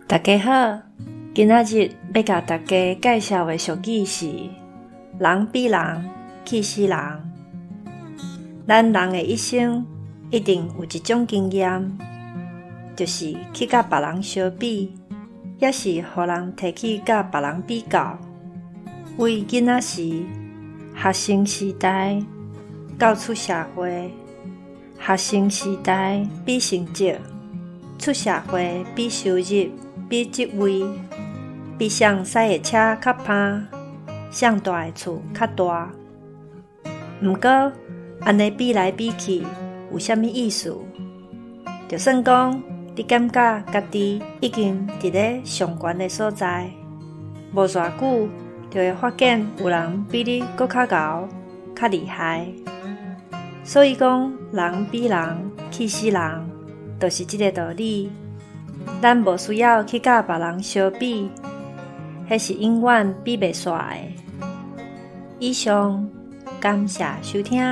大家好，今仔日欲共大家介紹的俗語是“人比人氣死人”。咱人的一生一定有一種經驗，就是去佮別人相比，抑是予人提去佮別人比較。為囡仔時，學生時代到出社會，學生時代比成績，出社會比收入，比職位，比誰駛的車較歹，誰蹛的厝較大。毋過，按呢比來比去，有啥物意思？就算講你感覺家己已經佇咧上懸的所在，無偌久就會發現有人比你閣較𠢕、較厲害。所以講，人比人氣死人，就是這個道理。咱無需要去佮別人相比，彼是永遠比袂煞的。以上，感謝收聽。